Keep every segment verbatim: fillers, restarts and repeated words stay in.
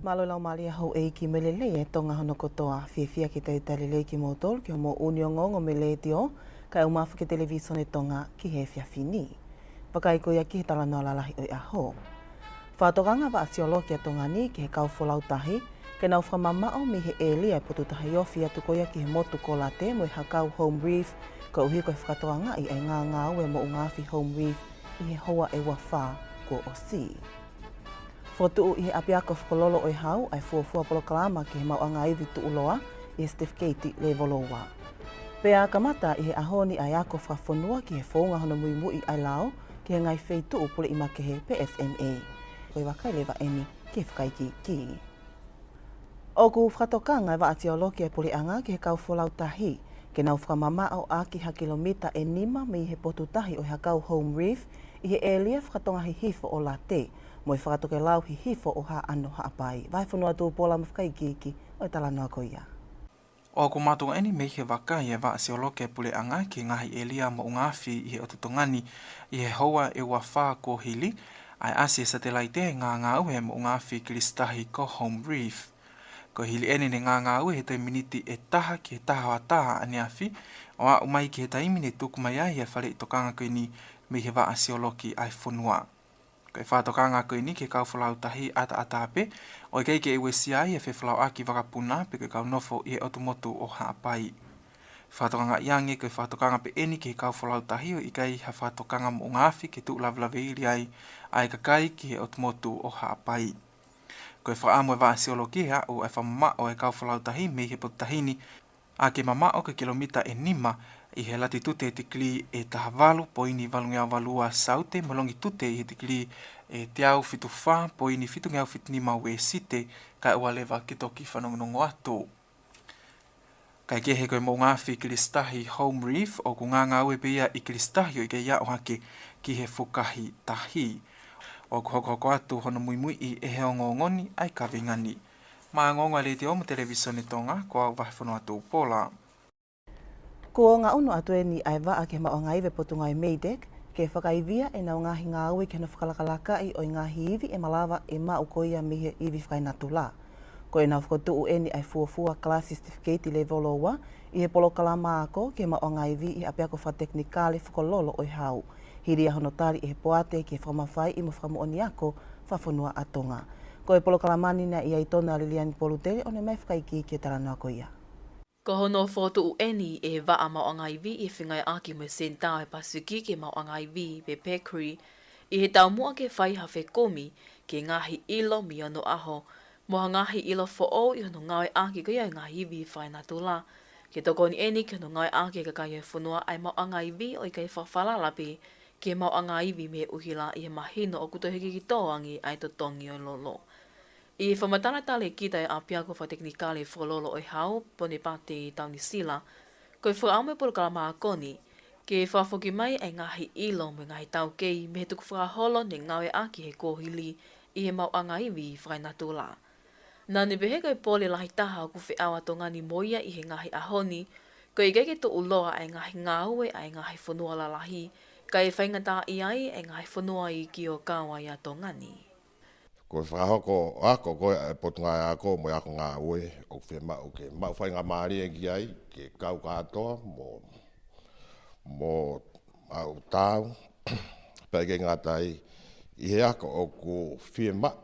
Mālō e laumālie houʻeiki mo e lelei ʻa e Tonga hono kotoa. Fiefia ke talitali lelei kimoutolu ki hoʻomou ʻū ongoongo mei he Letiō, kae ʻumaʻā foki e Televisone Tonga ki he efiafi ni. Vakai ko ia ki he talanoa lalahi ʻo e ʻaho. Fakatokanga e Vaʻa Siolokī ʻa Tonga ni ki he kau folau tahi ke nau fakamamaʻo mei he ʻēlia e potu tahi ofi atu ko ia ki he motu ko Late mo e hakau Home Reef, koeʻuhi ko e fakatokangaʻi ʻa e ngāngāue moʻunga afi Home Reef ʻi he houa ʻe ua fā kuo ʻosi. Fokotuʻu ʻi he ʻApiako Fokololo ʻo e Hau ʻa e fuofua polokalama ki he maʻuʻanga ivi tuʻuloa ʻi he certificate level ua. Pea kamata ʻi he ʻaho ni ʻa e ako fakafonua ki he founga hono muimuiʻi ʻa e lao ki he ngaahi feituʻu puleʻi makehe pe F M A. Ko e vakai leva eni ki he fakaikiiki. ʻOku fakatokanga e Vaʻa Siolokī ʻa e Puleʻanga ki he kau folau tahi ke nau fakamamaʻo ʻaki ha kilomita ʻe nima mei he potu tahi ʻo e hakau Home Reef ʻi he ʻēlia fakatonga hihifo ʻo Late mo e fakatokelau hihifo ʻo Haʻano Haʻapai. Vahefonua Tupola mo e fakaikiiki ʻo e talanoa ko ia. ʻOku makatuʻunga eni mei he vakai ʻa e Vaʻa Siolokī ʻa e Puleʻanga ki he ngaahi ʻēlia moʻunga afi ʻi he ʻotu Tonga ni ʻi he houa ʻe ua fā kuo hili, ʻa e ʻasi ʻa e satelaite ʻi he ngāngāue moʻunga afi kilisitahi ko Home Reef. Ko e hili eni ʻene ngāngāue he toe miniti ʻe taha ki he taha hoʻatā ʻaneafi, ʻo aʻu mai ki he taimi ne tuku mai ai ʻa e faleʻi tokanga ko eni mei he Vaʻa Siolokī ʻa e fonua. Ko e fakatokanga ko eni ki he kau folau tahi ʻataʻatā pē, ʻo ʻikai ke uesia ai e fefalauʻaki vakapuna pe ko e kau nofo ʻi he ʻotu motu ʻo Haʻapai. Fakatokangaʻi ange ko e fakatokanga pē eni ki he kau folau tahi ʻo ʻikai ha fakatokanga moʻunga afi ke tuʻu lavelaveili ai ʻa e kakai ki he ʻotu motu ʻo Haʻapai. Ko e fakaʻamu ʻa e Vaʻa Siolokī he aʻu ʻa e fakamamaʻo ʻa e kau folau tahi mei he potu tahi ni, ʻa ke mamaʻo ko e kilomita ʻe nima ʻi he latitute tikilī ʻe taha valu poini valungeau valu ua saute mo e longitute ʻi he tikilī ʻe teau fitu fā poini fitungeau fitu nima uesite, kae ʻoua leva ke toki fanongonongo atu. Kae kehe, ko e moʻunga afi kilisitahi Home Reef ʻoku ngāngāue pē ia ʻi kilisitahi ʻo ʻikai aʻu hake ki he fukahi tahi. ʻOku hokohoko atu hono muimuiʻi ʻe he ongoongo ni ʻa e kaveinga ni. Maʻá e ongoongo ʻa e Letiō mo e Televisone Tonga, ko au Vahefonua Tupola. Kuo ngaʻunu atu eni ʻa e vaʻa ki he maʻuʻanga ivi ʻa e Potungāue MEIDECC ke fakaivia ʻenau ngaahi ngāue ki hono fakalakalakaʻi ʻo e ngaahi ivi ʻe malava ʻe maʻu ko ia mei he ivi fakaenatula. Ko ʻenau fokotuʻu eni ʻa e fuofua kalasi certificate level ua ʻi he polokalama ako ki he maʻuʻanga ivi ʻi he ʻApiako Fakatekinikale Fokololo ʻo e Hau, hili ia hono tali ʻe he poate ki he fakamafaiʻi mo e fakamoʻoni ako fakafonua ʻa Tonga. Ko e polokalama ni naʻe ʻi ai Tona Liliani Polutele ʻo ne ʻomai e fakaikiiki ʻo e talanoa ko ia. Ko hono fokotuʻu eni ʻe he Vaʻa Maʻuʻanga Ivi ʻi he fengāueʻaki mo e Senitā ʻo e Pasifiki ki he Maʻuʻanga Ivi pe PACRI, ʻi he taumuʻa ke fai ha fekumi ki he ngaahi ʻilo mei onoʻaho mo ha ngaahi ʻilo foʻou ʻi hono ngāueʻaki ko ia ʻo e ngaahi ivi fakaenatula, ke tokoni eni ki hono ngāueʻaki ʻe he kakai ʻo e fonua ʻa e maʻuʻanga ivi ʻo ʻikai fakafalala pē ki he maʻuʻanga ivi mei he ʻuhila ʻi he mahino ʻoku toe hikihiki tō ange ʻa e totongi ʻo e lolo. ʻI he fakamatala ʻa e talēkita ʻo e ʻApiako Fakatekinikale Fokololo ʻo e Hau, Ponepate Taunisila, ko e fakaʻamu ʻa e polokalama ako ni ke fakafoki mai ʻa e ngaahi ʻilo mo e ngaahi taukei mei he tukufakaholo ne ngāueʻaki he kuohili ʻi he maʻuʻanga ivi fakaenatula. Naʻá ne pehē ko e pole lahi taha ʻoku feʻao ʻa Tonga ni mo ia ʻi he ngaahi ʻaho ni, ko e ʻikai ke tuʻuloa ʻa e ngaahi ngāue ʻa e ngaahi fonua lalahi, kae faingataʻaʻia ai ʻa e ngaahi fonua iiki ʻo kau ai ʻa Tonga ni. Ko e fakahoko ako ko ē ʻa e Potungāue Ako mo e Ako Ngāue, ʻoku fiemaʻu ke maʻu faingamālie ki ai, ke kau kātoa mo, mo ʻau tau, pea ʻikai ngata ai, ʻi he ako ʻoku fiemaʻu,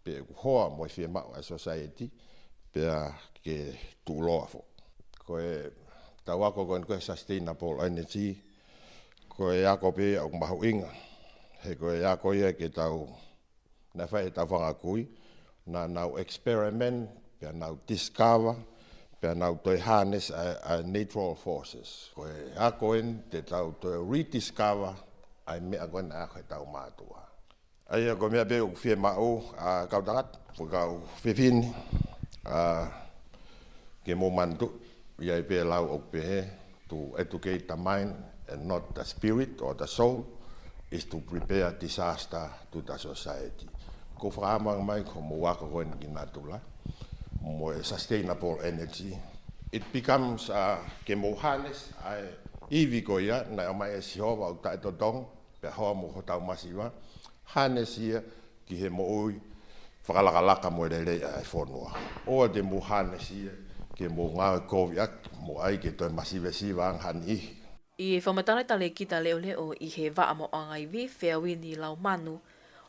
pe ʻoku hoa mo e fiemaʻu ʻa e society, pea ke tuʻuloa foki. Ko e tau ako ko eni ko e sustainable energy, ko e ako pē ia ʻoku mahuʻinga, he ko e ako ia ke tau, naʻe fai ʻe he tau fanga kui, naʻa nau experiment, pea nau discover, pea nau toe harness ʻa e, ʻa e natural forces. Ko e ako eni te tau toe rediscover ʻa e meʻa ko ē naʻe ako ʻe he tau mātuʻa. ʻA ia ko e meʻa pē ʻoku fiemaʻu ʻa e kau tangata, ko e kau fefine, ʻa, ke mou manatuʻi, ʻi ai pē lau ʻoku pehē, to educate the mind and not the spirit or the soul is to prepare disaster to the society. Ko e fakaʻamu ange mai ko hoʻomou ako ko eni ki natula, mo e sustainable energy. It becomes, uh, ke mou harness ʻa e ivi ko ia naʻe ʻomai ʻe Sihova ʻo taʻetotongi, pea hoa mo hotau masiva, harness ia ki he moʻui, fakalakalaka mo e lelei ʻa e fonua. ʻOua te mou hānesi ia ke mou ngāue kovi ʻaki mo ʻai ke toe masivesiva ange ha niʻihi. ʻI he fakamatala ʻa e Talēkita Leʻoleʻo ʻi he Vaʻa Maʻuʻanga Ivi, Feauini Laumanu,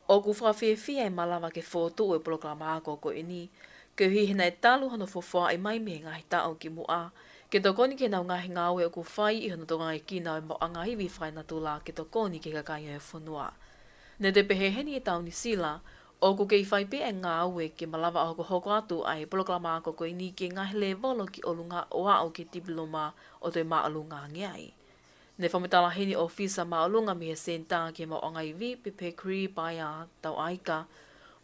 ʻoku fakafiefia e malava ke fokotuʻu e polokalama ako ko eni, koeʻuhi he naʻe talu hono fofoaʻi mai mei he ngaahi taʻu kimuʻa, ke tokoni ki heʻenau ngaahi ngāue ʻoku fai ʻi hono tokangaekina ʻo e maʻuʻanga ivi fakaenatula ke tokoni ki he kakai ʻo e fonua. Naʻe toe pehē heni ʻe Taunisila, ʻoku kei fai pē ʻa e ngāue ke malava ʻo hokohoko atu ʻa e polokalama ako ko eni ki he ngaahi lēvolo ki ʻolunga ʻo aʻu ki he tipiloma ʻo toe māʻolunga ange ai. Naʻe fakamatala heni ʻe he ʻōfisa māʻolunga mei he Senitā ki he Maʻuʻanga Ivi, Pepe Kri Paea Tauʻaika,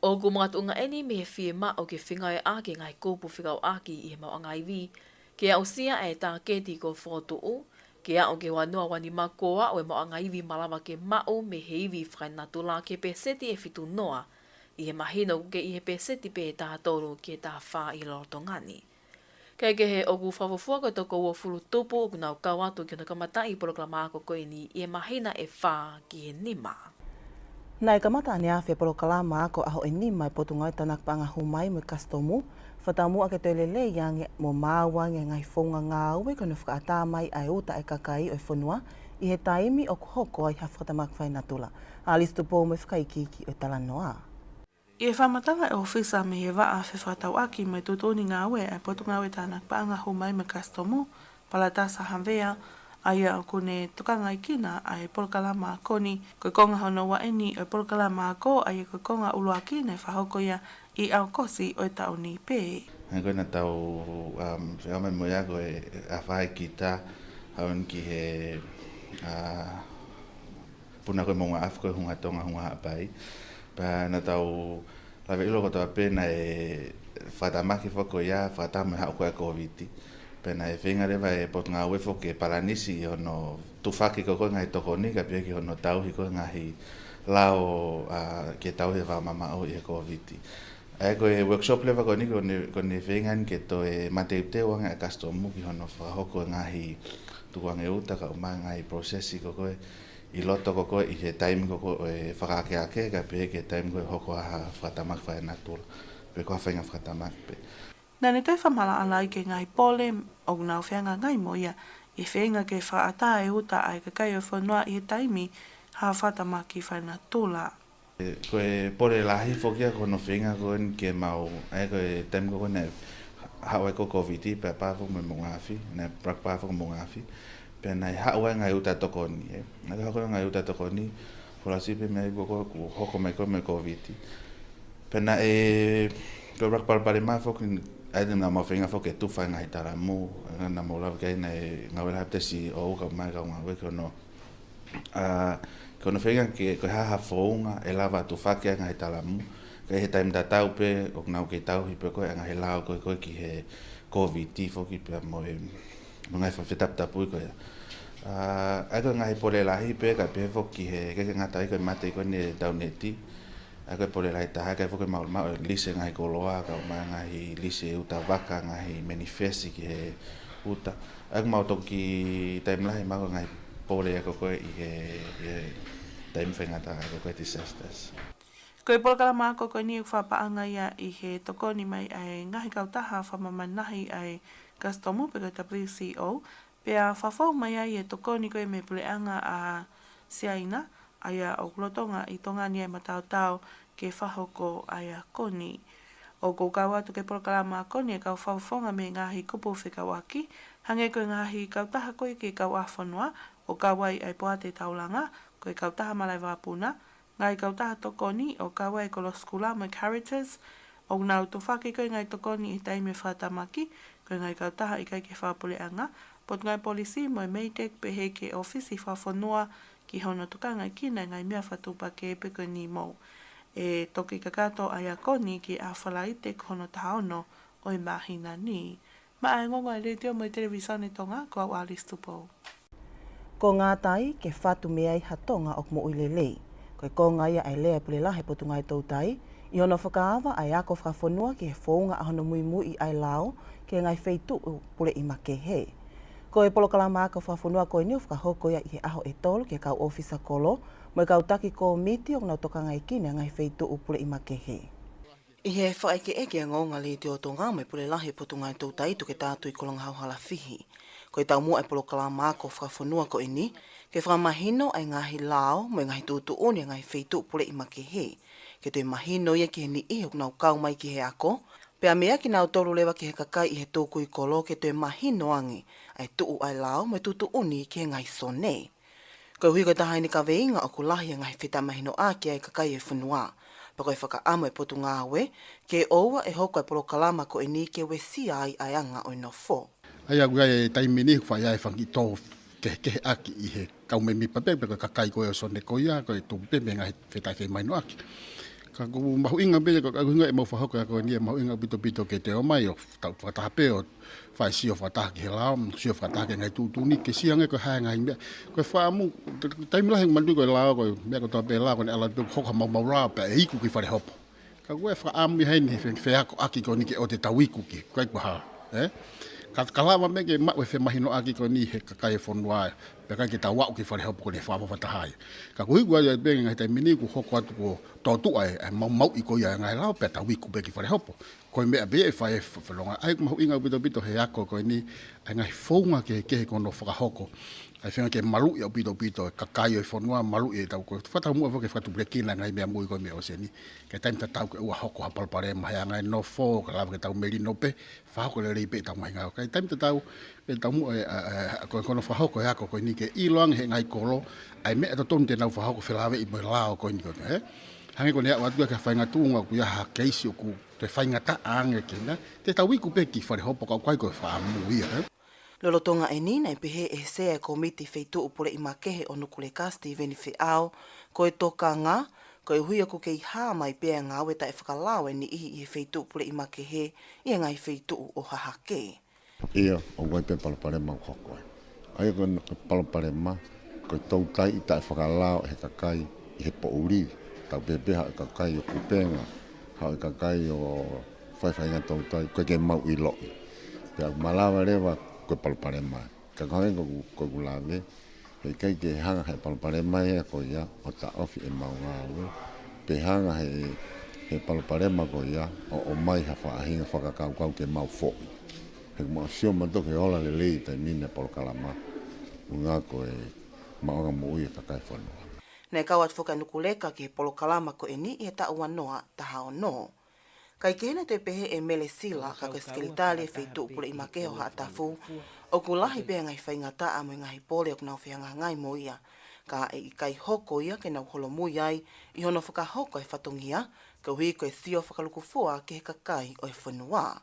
ʻoku makatuʻunga eni mei he fiemaʻu ke fengāueʻaki e ngaahi kupu fekauʻaki ʻi he maʻuʻanga ivi, ke aʻusia ʻa e tāketi kuo fokotuʻu, ke aʻu ki he ua noa ua nima ko ia ʻo e maʻuʻanga ivi malava ke maʻu mei he ivi fakaenatula ki he peseti ʻe fitu noa ʻi he mahino ʻoku kei ʻi he peseti pē ʻe taha tolu ki he taha fā ʻi he lolotonga ni. Kaekehe, ʻoku fakafuofua ko e toko uofulu tupu ʻoku nau kau atu ki hono kamataʻi e polokalama ako ko eni ʻi he māhina ʻe fā ki he nima. Naʻe kamata ʻaneafi e polokalama ako ʻaho ʻe nima ʻa e Potungāue Tānaki Paʻanga Hū Mai mo e Kasitomu, fakataumuʻa ke toe lelei ange mo maau ange e ngaahi founga ngāue ki hono fakaʻatā mai ʻa e uta ʻa e kakai ʻo e fonua ʻi he taimi ʻoku hoko ai ha fakatamaki fakaenatula. Alice Tupou mo e fakaikiiki ʻo e talanoa. ʻI he fakamatala ʻa e ʻōfisa mei he Vaʻa Fefakatauʻaki mo e Tuʻutuʻuni Ngāue ʻa e Potungāue Tānaki Paʻanga Hū Mai mo e Kasitomu, Palatasa Havea, ʻa ia ʻoku ne tokangaekina ʻa e polokalama ako ni, ko e konga hono ua eni ʻo e polokalama ako, ʻa ia ko e konga ʻuluaki naʻe fakahoko ia ʻi ʻAokosi ʻo e taʻu ni pē. ʻA ia ko ē naʻa tau, um, feʻao mai mo ia ko e ʻa fai kita, haʻu eni ki he, uh, puna ko e Moʻunga Afi ko e Hunga Tonga Hunga Haʻapai. Pea naʻa tau lave ʻilo kotoa pē naʻe fakatamaki foki ko ia, fakataha mo e haʻu ko ē ʻa e Kōviti. Pea naʻe feinga leva e Potungāue foki ke palanisi ʻi hono tufaki ko ē ʻa e ngaahi tokoni, kae pehē ki hono tauhi ko ē ʻa e ngaahi lao, ʻa, ke tauhi e vaʻa mamaʻo ʻi he Kōviti. ʻA ia ko e workshop leva ko eni ko ʻene, ko ʻene feinga eni ke toe mateuteu ange ʻa e kasitomu ki hono fakahoko e ngaahi tukuange uta kae ʻumaʻā e ngaahi process ko ē ʻi loto ko ē ʻi he taimi ko ē ʻo e fakaakeake, kae pehē ki he taimi ko ē ʻe hoko ai ha fakatamaki fakaenatula, pe ko ha faʻahinga fakatamaki pē. Naʻa ne toe fakamaʻalaʻala ki he ngaahi pole ʻoku nau fehangahangai mo ia ʻi he feinga ke fakaʻatā e uta ʻa e kakai ʻo e fonua ʻi he taimi ha fakatamaki fakaenatula. Ko e pole lahi foki ia ko hono feinga ko eni ke mau, ʻa ia ko e taimi ko ē naʻe haʻu ai ko ē Kōviti pea pā foki mo e Moʻunga Afi, naʻe pā foki mo e Moʻunga Afi, pea naʻe haʻu ai e ngaahi uta tokoni, ē. Naʻe haʻu ai e ngaahi uta tokoni, hola sipe mei ai ko ē kuo hoko mai ko ē mo e Kōviti. Pea naʻe, ko e ʻuluaki palopalema foki, ʻa ia naʻa mau feinga foki ke tufa e ngaahi talamu, naʻa mau lava ki ai naʻe ngāue lahi pē ʻa e CEO kae ʻumaʻā e kau ngāue ki hono ʻA, ko hono feinga ke, ko e hā ha founga ʻe lava ʻo tufaki ai e ngaahi talamu. Ka ʻi he taimi tatau pē, ʻoku nau kei tauhi pē ko ē e ngaahi lao ko ē, ko ē ki he Kōviti foki pea mo e, mo e ngaahi fakafetaputapui ko ia. ʻA, ʻa ia ko e ngaahi pole lahi pē, kae pehē foki ki he, ʻikai ke ngata ai ko e mate ko eni e tauneti. ʻA ia ko e pole lahi taha, ʻikai foki ke maʻu, maʻu e lisi e ngaahi koloa, kae ʻumaʻā e ngaahi lisi e uta vaka, ngaahi manifest ki he uta. ʻA ia ʻoku mau toki taimi lahi maʻu e ngaahi pole ia ko ē ʻi he, ʻi he taimi faingataʻa ko ē disasters. Ko e polokalama ako ko eni ʻoku fakapaʻanga ia ʻi he tokoni mai ʻa e ngaahi kautaha fakamāmani lahi ʻa e kasitomu pe ko e WCO, pea fakafou mai ai e tokoni ko ē mei he puleʻanga ʻa Siaina, ʻa ia ʻoku lolotonga ʻi Tonga ni ʻa e mataotao ke fakahoko ʻa e ako ni. ʻOku kau atu ki he polokalama ako ni e kau fakafofonga mei he ngaahi kupu fekauʻaki, hangē ko e ngaahi kautaha ko ē ki he kauʻāfonua, ʻo kau ai ʻa e Poate Taulanga, ko e kautaha malaʻe vakapuna, ngaahi kautaha tokoni, ʻo kau ai e Kolo Sukula mo e Caritas, ʻoku nau tufaki ko ē e ngaahi tokoni ʻi he taimi ʻo e fakatamaki, ko e ngaahi kautaha ʻikai ke fakapuleʻanga, Potungāue Polisi mo e MEIDECC pehē ki he ʻŌfisi Fakafonua ki hono tokangaekina e ngaahi meʻa fakatuʻupakē pe ko e NEMO. ʻE toki kakato ʻa e ako ni ki he ʻaho Falaite ko hono taha ono ʻo e māhina ni. Maʻá e ongoongo ʻa e Letiō mo e Televīsone Tonga, ko au Alice Tupou. Ko e ngātai ke fatu mei ai ha Tonga ʻoku moʻui lelei. Ko e konga ia ʻa e lea ʻa e Pule Lahi ʻo e Potungāue Toutai, ʻi hono fakaava ʻa e ako fakafonua ki he founga ʻa hono muimuiʻi ʻa e lao ki he ngaahi feituʻu puleʻi makehe. Ko e polokalama ako fakafonua ko eni ʻoku fakahoko ia ʻi he ʻaho ʻe tolu ki he kau ʻōfisa kolo mo e kau taki kōmiti ʻoku nau tokangaekina e ngaahi feituʻu puleʻi makehe. ʻI he fakaʻekeʻeke ʻa e ongoongo Letiō Tonga mo e Pule Lahi ʻo e Potungāue Toutai, Toketā Tuʻikolonga Hauhala Fihi, ko e taumuʻa ʻa e polokalama ako fakafonua ko eni ke fakamahino ʻa e ngaahi lao mo e ngaahi tuʻutuʻuni ʻa e ngaahi feituʻu puleʻi makehe, ke toe mahino ia ki he niʻihi ʻoku nau kau mai ki he ako, pea mei ai kinautolu leva ki he kakai ʻi he tukui kolo ke toe mahino ange ʻa e tuʻu ʻa e lao mo e tuʻutuʻuni ki he ngaahi sone. Koeʻuhi ko e taha eni e kaveinga ʻoku lahi ʻa e ngaahi fetāmahinoʻaki ʻa e kakai ʻo e fonua, pea ko e fakaʻamu ʻa e Potungāue ke ʻoua ʻe hoko ʻa e polokalama ko eni ke uesia ai ʻa e anga ʻo e nofo. ʻA ia ʻoku ʻi ai e taimi ni ʻoku faʻa ʻi ai e fanga kiʻi tō kehekeheʻaki ʻi he kau mēmipa pē, pe ko e kakai ko ē ʻo e sone ko ia, ko e tupu pē mei he ngaahi fetāmahinoʻaki. Ka ʻoku mahuʻinga pē, ko e ʻuhinga ʻemau fakahoko e ako ni, ʻe mahuʻinga ʻaupito ʻaupito ke toe ō mai ʻo tau fakataha pē ʻo fai e sio fakataha ki he lao, sio fakataha ki he ngaahi tuʻutuʻuni, ke sio ange ko e hā e ngaahi meʻa. Ko e fakaʻamu, taimi lahi manatuʻi ko e lao, ko e meʻa kotoa pē lao, ko ʻene ʻalu atu pē ʻo hoko ha maumau lao, pea ʻe iku ki falehopo. Ka ʻoku ʻi ai e fakaʻamu ia heni he fe-, feakoʻaki ko eni ke ʻoua te tau iku ki, ʻikai ko ha, ē? Ka, ka lava mei ai ke maʻu e femahinoʻaki ko eni he kakai ʻo e fonua, pea ʻikai ke tau aʻu ki falehopo ko eni he fakaʻofoʻofa taha ia. Ka ʻoku ʻi ai pē ngaahi taimi ni ʻoku hoko atu ko e tōtuʻa e, e maumauʻi ko ia e ngaahi lao pea tau iku pē ki falehopo. Ko e meʻa pē ia ʻe fai e f-, fononga. ʻA ia ʻoku mahuʻinga ʻaupito ʻaupito he ako ko eni, ʻa e ngaahi founga kehekehe ko hono fakahoko. ʻA e feinga ke maluʻi ʻaupito ʻaupito e kakai ʻo e fonua, maluʻi e tau ko e fakataumuʻa foki ke fakatupulekina e ngaahi meʻa moʻui ko ē mei he ʻōseni. Ka ʻi he taimi tatau ke ʻoua hoko ha palopalema he anga e nofo, ka lava ke tau melino pē, fakahoko lelei pē ʻetau ngaahi ngāue. Ka ʻi he taimi tatau, ʻe taumuʻa e, ʻa, ʻa, ko, ko hono fakahoko e ako ko eni ke ʻilo ange ʻe he ngaahi kolo ʻa e meʻa totonu te nau fakahoko felāveʻi mo e lao ko eni ko ē, ē? Hangē ko ʻene aʻu atu ki ha faʻahinga tuʻunga ʻoku ʻi ai ha keisi ʻoku toe faingataʻa ange ki ai, te tau iku pē ki falehopo ka ʻoku ʻikai ko e fakaʻamu ia, ē? Lolotonga eni, naʻe pehē ʻe he Sea ʻo e Kōmiti Feituʻu Puleʻi Makehe ʻo Nukuleka, Steven Feʻao, ko e tokanga, koeʻuhi ʻoku kei hā mai pē ʻa e ngāue taʻefakalao ʻa e niʻihi ʻi he feituʻu puleʻi makehe ʻi he ngaahi feituʻu ʻo hahake. ʻIo, ʻoku ʻi ai pē palopalema ʻoku hoko ai. ʻA ia ko e palopalema, ko e toutai taʻefakalao ʻe he kakai ʻi he poʻuli, tau pehē pē haʻu e kakai ʻo kupenga, haʻu e kakai ʻo faifainga toutai, ʻoku ʻikai ke mau ʻiloʻi. Pea ʻoku malava leva ko e palopalema. Ka ko e ʻuhinga ko ʻeku, ko ʻeku lave, heʻikai ke hanga ʻe he palopalema ia ko ia ʻo taʻofi ʻemau ngāue, pe hanga ʻe he, he palopalema ko ia ʻo ʻomai ha faʻahinga fakakaukau ke mau foʻi. He ʻoku mau sio mautolu ki he ola lelei taimi ni ʻa e polokalama, ʻuhinga ko e maʻuʻanga moʻui ʻa e kakai ʻo e fonua. Naʻe kau atu foki ʻa Nukuleka ki he polokalama ko eni ʻi he taʻu ua noa taha ono. Kae kehe, naʻe toe pehē ʻe Mele Sila, ka ko e Sekelitali ʻo e Feituʻu Puleʻi Makehe ʻo Haʻatafu, ʻoku lahi pē ʻa e ngaahi faingataʻa mo e ngaahi pole ʻoku nau fehangahangai mo ia, ka ʻe ʻikai hoko ia ke nau holomui ai ʻi hono fakahoko e fatongia, koeʻuhi ko e sio fakalūkufua ki he kakai ʻo e fonua.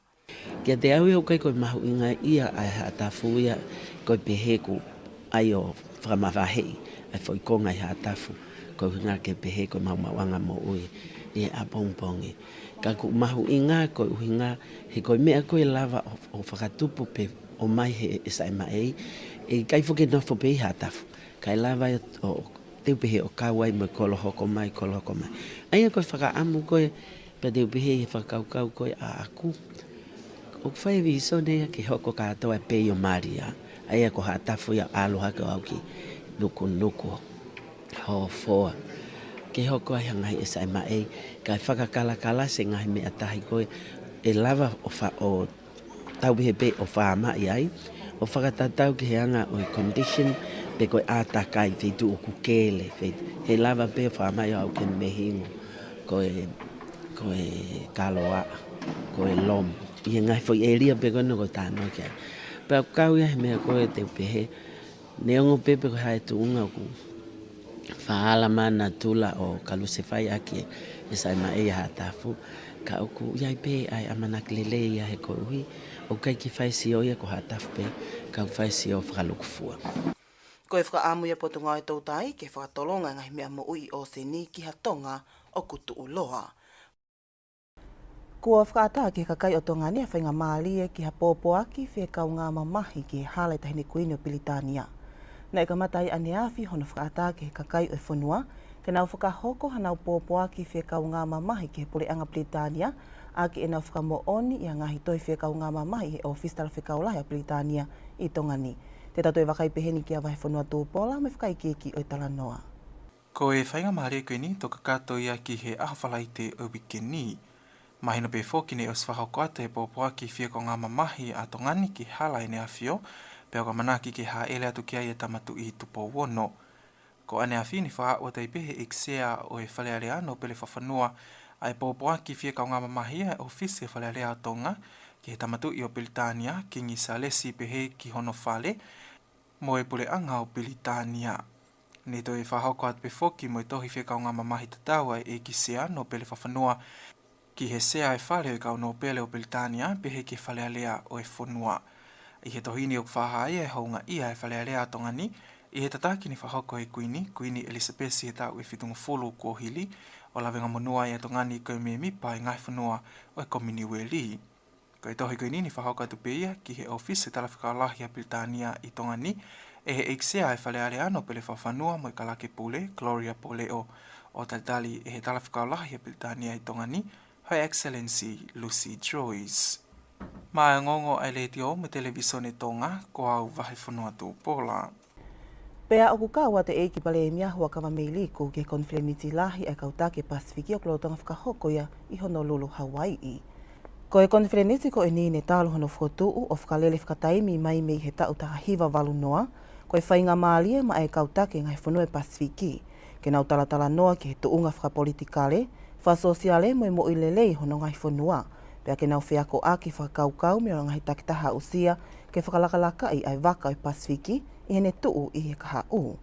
Kiate au ia ʻoku ʻikai ko e mahuʻinga ia ʻa e Haʻatafu ia, ko e pehē ʻoku ʻai ʻo fakamavaheʻi ʻa e foʻi konga ʻi Haʻatafu, ko e ʻuhinga ke pehē ko e maumauʻanga moʻui ʻi he ʻapongipongi. Ka ʻoku mahuʻinga ko e ʻuhinga he ko e meʻa ko ē ʻe lava ʻo, ʻo fakatupu pe ʻomai ʻe he, ʻe he Saʻemaʻei, ʻe ʻikai foki ke nofo pē ʻi Haʻatafu. Kae lava ia ʻo, te u pehē ʻo kau ai mo e kolo hoko mai, kolo hoko mai. ʻA ia ko e fakaʻamu ko ē, pea te u pehē ʻi he fakakaukau ko ē ʻaʻaku, ʻoku fai e vīsone ia ke hoko kātoa pē ʻo mālie. ʻA ia ko Haʻatafu ia ʻalu hake ʻo aʻu ki Nukunuku, Hofoa. Ke hoko ai ha ngaahi ʻe Saʻemaʻei, kae fakakalakalasi e ngaahi meʻa tahi ko ē ʻe lava ʻo fa-, ʻo tau pehē pē ʻo faamaʻi ai, ʻo fakatatau ki he anga ʻo e condition, pe ko e ʻātakai, feituʻu ʻoku kele, fei-, he lava pē ʻo faamaʻi ʻo aʻu ki he mehingo, ko e, ko e kaloaʻa, ko e lomu. ʻI he ngaahi foʻi ʻēlia pē ko ena ʻoku ou talanoa ki ai. Pea ʻoku kau ia he meʻa ko ē te u pehē, neongo pē pe ko e hā e tuʻunga ʻoku fakaʻalamā natula ʻo kalusefai ʻaki ʻe he Saʻemaʻei ʻa Haʻatafu, ka ʻoku ʻi ai pē ʻa e ʻamanaki lelei ia he koeʻuhi ʻoku ʻikai ke fai e sio ia ko Haʻatafu pē, ka ʻoku fai e sio fakalūkufua. Ko e fakaʻamu ia ʻa e Potungāue Toutai ke fakatolonga e ngaahi meʻa moʻui ʻōseni ki ha Tonga ʻoku tuʻuloa. Kuo fakaʻatā ki he kakai ʻo Tonga ni ha faingamālie ki ha pōpoaki fekaungāmamahi ki he hala ʻo e Taʻahine Kuini ʻo Pilitānia. Naʻe kamata ai ʻaneafi hono fakaʻatā ki he kakai ʻo e fonua ke nau fakahoko hanau pōpoaki fekaungāmamahi ki he puleʻanga Pilitānia, ʻaki ʻenau fakamoʻoni ʻi he ngaahi tohi fekaungāmamahi ʻi he ʻŌfisi Talafekau Lahi ʻa Pilitānia ʻi Tonga ni. Te tau toe vakai pehē ni kia Vahefonua Tupola mo e fakaikiiki ʻo e talanoa. Ko e faingamālie ko eni ʻe toe kakato ia ki he ʻaho Falaite ʻo e uike ni. Mahino pē foki naʻe ʻosi fakahoko atu e pōpoaki fiekaungāmamahi ʻa Tonga ni ki he hala ʻEne ʻAfio, pea ʻoku ʻamanaki ke hāʻele atu ki ai e Tama Tuʻi Tupou Ono. Ko ʻaneafi naʻe fakaaʻu atu ai pē ʻe he ʻEiki Sea ʻo e Fale Alea, Nōpele Fakafanua, ʻa e pōpoaki fiekaungāmamahi ʻa e ʻōfisi ʻo e Fale Alea ʻo Tonga ki he Tama Tuʻi ʻo Pilitānia, Kingi Sālesi, pehē ki hono fale mo e puleʻanga ʻo Pilitānia. Naʻe toe fakahoko atu pē foki mo e tohi fiekaungāmamahi tatau ʻa e ʻEiki Sea, Nōpele Fakafanua, ki he Sea ʻo e Fale ʻo e Kau Nōpele ʻo Pilitānia, pehē ki he Fale Alea ʻo e fonua. ʻI he tohi ni ʻoku fakahā ai e houngaʻia ʻa e Fale Alea ʻo Tonga ni ʻi he tataki naʻe fakahoko ʻe he Kuini, Kuini ʻElisapesi he taʻu ʻe fitungofulu kuo hili, ʻo lavengamonū ai ʻa Tonga ni ko e mēmipa ʻo e ngaahi fonua ʻo e Kominiueli. Ko e tohi ko eni naʻe fakahoko atu pē ia ki he ʻōfisi ʻo e Talafekau Lahi ʻa Pilitānia ʻi Tonga ni, ʻe he ʻEiki Sea ʻo e Fale Alea, Nōpele Fakafanua, mo e Kalake Pule, Gloria Poleʻo, ʻo talitali ʻe he Talafekau Lahi ʻa Pilitānia ʻi Tonga ni, Her Excellency Lucy Joyce. Maʻa e ongoongo ʻa e Letiō mo e Televīsone Tonga, ko au Vahefonua Tupola. Pea ʻoku kau atu e ʻEiki Palēmia Huʻakavameiliku ki he konifelenisi lahi ʻa e kau taki Pasifiki ʻoku lolotonga fakahoko ia ʻi Honolulu, Hauaiʻi. Ko e konifelenisi ko eni naʻe talu hono fokotuʻu ʻo fakalele fakataimi mai mei he taʻu taha hiva valu noa, ko e faingamālie maʻa e kau taki ʻo e ngaahi fonua ʻo e Pasifiki ke nau talatalanoa ki he tuʻunga fakapolitikale, fakasōsiale mo e moʻui lelei hono ngaahi fonua, pea ke nau feakoʻaki fakakaukau mei he ngaahi takitaha aʻusia ke fakalakalakaʻi ʻa e vaka ʻo e Pasifiki ʻi heʻene tuʻu ʻi he kahaʻu.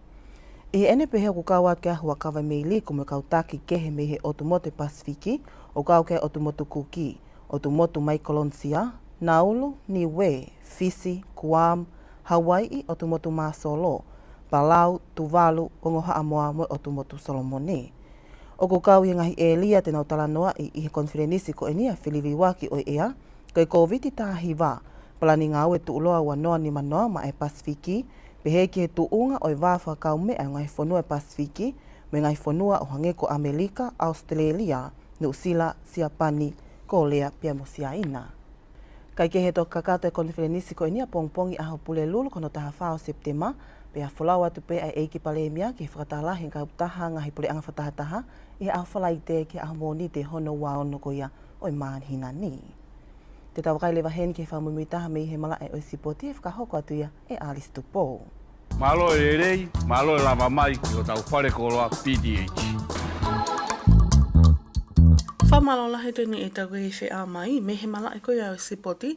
ʻI heʻene pehē ʻoku kau atu ki ai ʻa Huʻakavameiliku mo e kau taki kehe mei he ʻotu motu ʻo e Pasifiki, ʻo kau ki ai ʻotu motu Kuki, ʻotu motu Maikolonisia, Naulu, Niuē, Fisi, Kuam, Hauaiʻi, ʻotu motu Māsolo, Palau, Tuvalu, Ongo Haʻamoa mo e ʻotu motu Solomone. ʻOku kau ʻi he ngaahi ʻēlia te nau talanoaʻi ʻi he konifelenisi ko eni ʻa e feliliuaki ʻo e ʻea, ko e Kōviti taha hiva, palani ngāue tuʻuloa ua noa nima noa maʻa e Pasifiki, pehē ki he tuʻunga ʻo e vā fakakaumeʻa ʻo e ngaahi fonua ʻo e Pasifiki mo e ngaahi fonua ʻo hangē ko ʻAmelika, ʻAositelēlia, Nuʻusila, Siapani, Kōlea pea mo Siaina. Kae kehe, toki kakato e konifelenisi ko eni ʻi he pongipongi ʻaho Pulelulu ko hono taha fā ʻo Sepitema, pea folau atu pē ʻa e ʻEiki Palēmia ki he fakataha lahi ʻa e kautaha ngaahi puleʻanga fakatahataha ʻi he ʻaho Falaite ki he ʻaho Mōnite hono ua ono ko ia ʻo e māhina ni. Te tau vakai leva heni ki he fakamuimuitaha mei he malaʻe ʻo e sipoti ʻe fakahoko atu ia ʻe ʻAlisi Tupou. Mālō e lelei, mālō e lava mai ki hotau fale koloa P T H. Fakamālō lahi atu eni ʻetau kei feʻao mai mei he malaʻe ko ia ʻo e sipoti.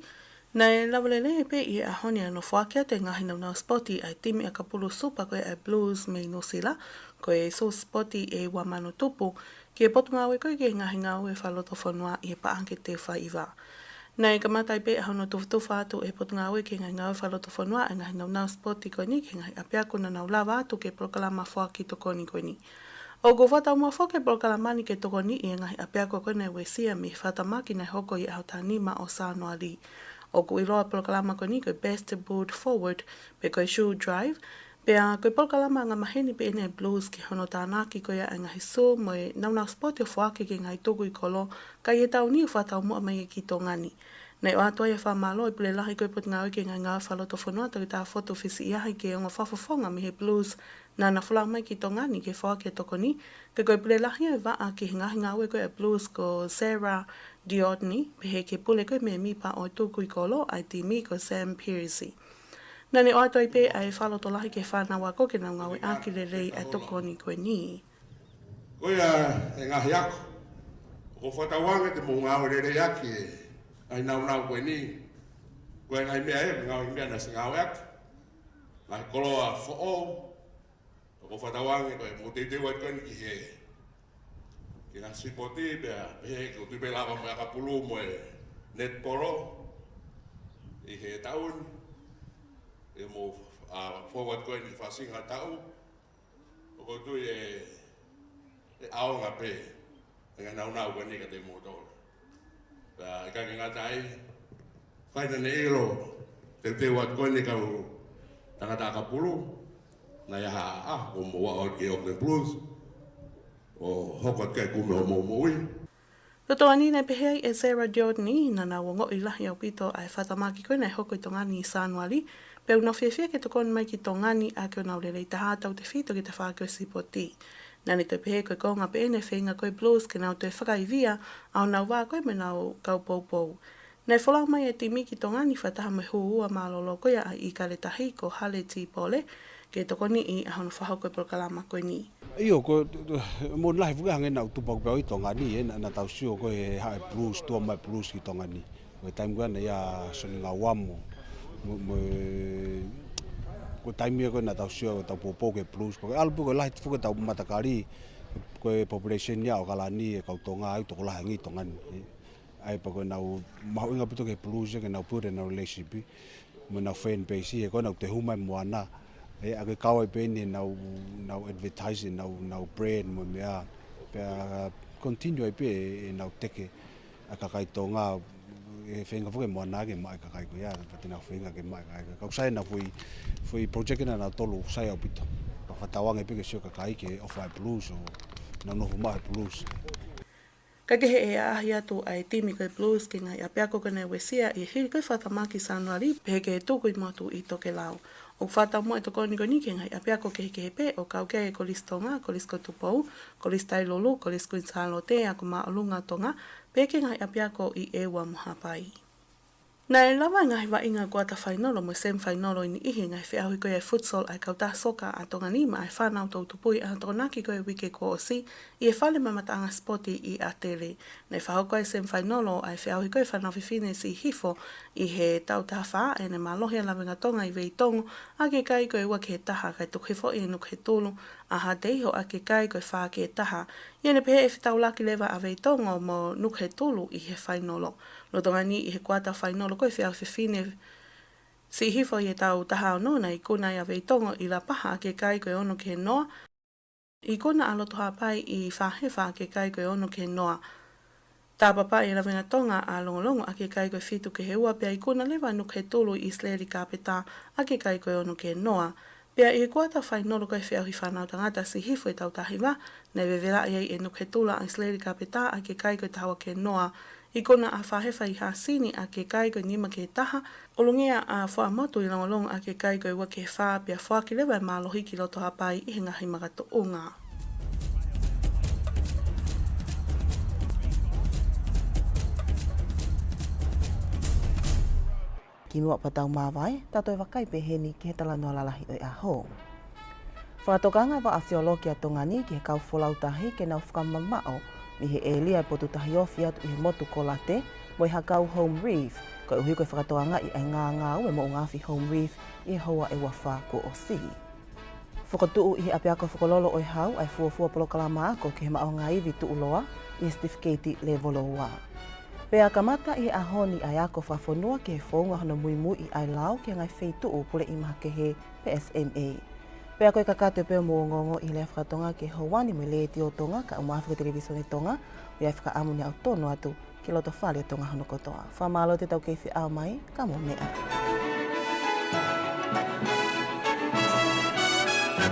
Naʻe lava lelei pē ʻi he ʻaho ni ʻa hono foaki atu e ngaahi nāunau sipoti ʻa e timi ʻakapulu Super ko ia ʻa e Blues mei Nuʻusila, ko e sō sipoti ʻe ua mano tupu, ki he Potungāue ko ia ki he Ngaahi Ngāue Fakalotofonua ʻi he paʻanga ke teu fā hiva. Naʻe kamata ai pē ʻa hono tufatufa atu ʻe he Potungāue ki he Ngaahi Ngāue Fakalotofonua ʻa e ngaahi nāunau sipoti ko eni ki he ngaahi ʻapiako naʻa nau lava atu ki he polokalama foaki tokoni ko eni. ʻOku fakataumuʻa foki e polokalama ni ke tokoniʻi e ngaahi ʻapiako ko ia naʻe uesia mei he fakatamaki naʻe hoko ʻi he ʻaho taha nima ʻo Sānuali. ʻOku ʻiloa e polokalama ko eni ko e Best Boot Forward, pe ko e Shoe Drive, pea ko e polokalama angamaheni pē eni ʻa e Blues ki hono tānaki ko ia ʻa e ngaahi sū mo e nāunau sipoti ʻo foaki ki he ngaahi tukui kolo, ka ʻi he taʻu ni ʻoku fakataumuʻa mai ia ki Tonga ni. Naʻe ʻoatu ai e fakamālō ʻa e Pule Lahi ko ia ʻo e Potungāue ki he Ngaahi Ngāue Fakalotofonua, Toketā Fotu Fisiʻiahi, ki he ongo fakafofonga mei he Blues naʻa na folau mai ki Tonga ni ke foaki e tokoni, ka ko e Pule Lahi ʻo e Vaʻa ki he Ngaahi Ngāue ko ia ʻa e Blues ko Sarah Diodney, pehē ki he pule ko ia mēmipa ʻo e tukui kolo ʻa e timi ko Sam Piercy. Naʻa ne ʻoatu ai pē ʻa e fakalotolahi ki he fānau ako ke nau ngāueʻaki lelei ʻa e tokoni ko eni. Ko ia e ngaahi ako, ʻoku ou fakatauange te mou ngāue lelei ʻaki e ngaahi nāunau ko eni. Ko e ngaahi meʻa ē, ngaahi meʻa naʻe ʻosi ngāueʻaki, ngaahi koloa foʻou. ʻOku ou fakatauange ko e mou teuteu atu ko eni ki he, ki he ngaahi sipoti, pea pehē ke u tui pē lava mo e ʻakapulu mo e netipolo ʻi he taʻu ni. ʻE mou, ʻa, fou atu ko eni ki he fakaʻosinga taʻu. ʻOku ou tui ʻe, ʻe ʻaonga pē e ngaahi nāunau ko eni kiate kimoutolu. Pea ʻikai ke ngata ai, fai naʻa ne ʻilo, teuteu atu ko eni kau tangata ʻakapulu, naʻe ʻi ai ha ʻaho ʻoku mou aʻu ki he Auckland Blues, ʻo hoko atu ki ai e kumi hoʻomou moʻui. Lolotonga ni naʻe pehē ai ʻe Sarah Diodney, naʻa nau ongoʻi lahi ʻaupito ʻa e fakatamaki ko ia naʻe hoko ʻi Tonga ni ʻi Sānuali, pea ʻoku nau fiefia ke tokoni mai ki Tonga ni ʻaki honau lelei taha tautefito ki he tafaʻaki ʻo e sipoti. Naʻa ne toe pehē ko e konga pē ʻeni e feinga ko e Blues ke nau toe fakaivia ʻa honau vā ko ē mo ʻenau kau poupou. Naʻe folau mai e timi ki Tonga ni fakataha mo e hū ua mālōlō ko ia ʻa e ʻIkale Tahi ko Hale Tipole ke tokoniʻi ʻa hono fakahoko e polokalama ko eni. ʻIo, ko, mo lahi fuke hange nau tupu pē ʻi Tonga ni, ē, naʻa, naʻa tau sio ko e haʻu e Blues, tuʻa mai Blues ki Tonga ni. Ko e taimi ko ē naʻe ʻi ai ʻa Soni Ngauamo. Mo, mo e, ko e taimi ko ē naʻa tau sio ko ʻetau poupou ki he Blues. Ko e ʻalu pē ko e lahi fuke ʻetau matakali, ko e population ia ʻo ʻAokalani, e kau Tonga, ʻoku tokolahi ange ʻi Tonga ni. ʻA ia pea ko ʻenau mahuʻinga ʻaupito ki he Blues, ke nau build ʻenau relationship mo ʻenau fan base, he ko ʻenau toe hū mai moana. Ē, ʻa ia ko e kau ai pē ʻeni ʻenau, ʻenau advertise, ʻenau, ʻenau brand mo e meʻa. Pea continue ai pē ʻenau teke ʻa e kakai Tonga, ʻe feinga fuke moana ke maʻu e kakai ko ia, pea te nau feinga ke maʻu e kakai ko ia. Ka ʻoku sai ʻenau foʻi, foʻi project ʻena ʻanautolu, sai ʻaupito. Pea fakatauange pē ke sio e kakai ki he ʻofa ʻa e Blues ʻo nau nofo maʻu he Blues. Kae kehe, ʻe ʻaʻahi atu ʻa e timi ko e Blues ki he ngaahi ʻapiako ko ē naʻe uesia ʻi he hili ko ē fakatamaki Sānuali, pehē ki he tuku ʻi motu ʻi Tokelau. ʻOku fakataumuʻa e tokoni ko eni ki he ngaahi ʻapiako kehekehe pē, ʻo kau ki ai e Kolisi Tonga, Kolisi ko Tupou, Kolisi Tailulu, Kolisi Kuini Sālote, Ako Māʻolunga ʻo Tonga, pehē ki he ngaahi ʻapiako ʻi ʻEua mo Haʻapai. Naʻe lava e ngaahi vaʻinga kuata fainolo mo e semi fainolo ʻi he niʻihi e ngaahi feʻauhi ko ia e futsal ʻa e kautaha soka ʻa Tonga ni maʻa e fānau toʻu tupuʻi ʻa Tokonaki ko e uike kuo ʻosi ʻi he fale mamataʻanga sipoti ʻi ʻAtele. Naʻe fakahoko e semi fainolo ʻa e feʻauhi ko ia e fānau fefine siʻi hifo ʻi he tau taha fā, ʻa ia naʻe mālohi ai ʻa Lavengatonga ʻi Veitongo ʻaki e kai ko e ua ki he taha, kae tuku hifo ʻa Nukuhetulu ʻa Haʻateiho ʻaki e kai ko e fā ki he taha. ʻA ia naʻe pehē ʻe fetaulaki leva ʻa Veitongo mo Nukuhetulu ʻi he fainolo. Lolotonga ʻeni ʻi he kuata fainolo ko ia e feʻauhi fefine siʻi hifo ʻi he tau taha ono, naʻe ikuna ai ʻa Veitongo ʻi Lapaha ʻaki e kai ko e ono ki he noa. Ikuna ʻa Loto Haʻapai ʻi Fahefa ʻaki e kai ko e ono ki he noa. Tāpapa ʻe Lavengatonga ʻa Longolongo ʻaki e kai ko e fitu ki he ua, pea ikuna leva ʻa Nukuhetulu ʻi ʻIsileli Kapeta ʻaki e kai ko e ono ki he noa. Pea ʻi he kuata fainolo ko ia e feʻauhi fānau tangata siʻi hifo ʻi he tau taha hiva, naʻe vevelaʻi ai ʻe Nukuhetulu ʻa ʻIsileli Kapeta ʻaki e kai ko e taha ua ki he noa. Ikuna ʻa Fahefa ʻi Hasini ʻaki e kai ko e nima ki he taha, ʻulungia ʻa Fuaʻamotu ʻi Longolongo ʻaki e kai ko e ua ki he fā, pea foaki leva e mālohi ki Loto Haʻapai ʻi he ngaahi makatuʻunga. Kimuʻa pea tau māvae, tau toe vakai pē heni ki he talanoa lalahi ʻo e ʻaho. Fakatokanga e Vaʻa Siolokī ʻa Tonga ni ki he kau folau tahi ke nau fakamamaʻo mei he ʻēlia e potu tahi ofi atu ʻi he motu ko Late mo e hakau Home Reef, koeʻuhi ko e fakatokangaʻi ʻa e ngāngāue moʻunga afi Home Reef ʻi he houa ʻe ua fā kuo ʻosi. Fokotuʻu ʻi he ʻApiako Fokololo ʻo e Hau ʻa e fuofua polokalama ako ki he maʻuʻanga ivi tuʻuloa ʻi he sitifikeiti lēvolo ua. Pea kamata ʻi he ʻaho ni ʻa e ako fakafonua ki he founga hono muimuiʻi ʻa e lao ki he ngaahi feituʻu puleʻi mahakehe pe S M E. Pea ko e kakato pē ʻo e ongoongo ʻi he lea faka-Tonga ki he houa ni mei he Letiō Tonga kae ʻumaʻā foki e Televīsone Tonga, ʻoku ʻi ai e fakaʻamu ne aʻutonu atu ki loto fale ʻo Tonga hono kotoa. Fakamālō atu ʻetau kei feʻao mai, ka mou meʻa.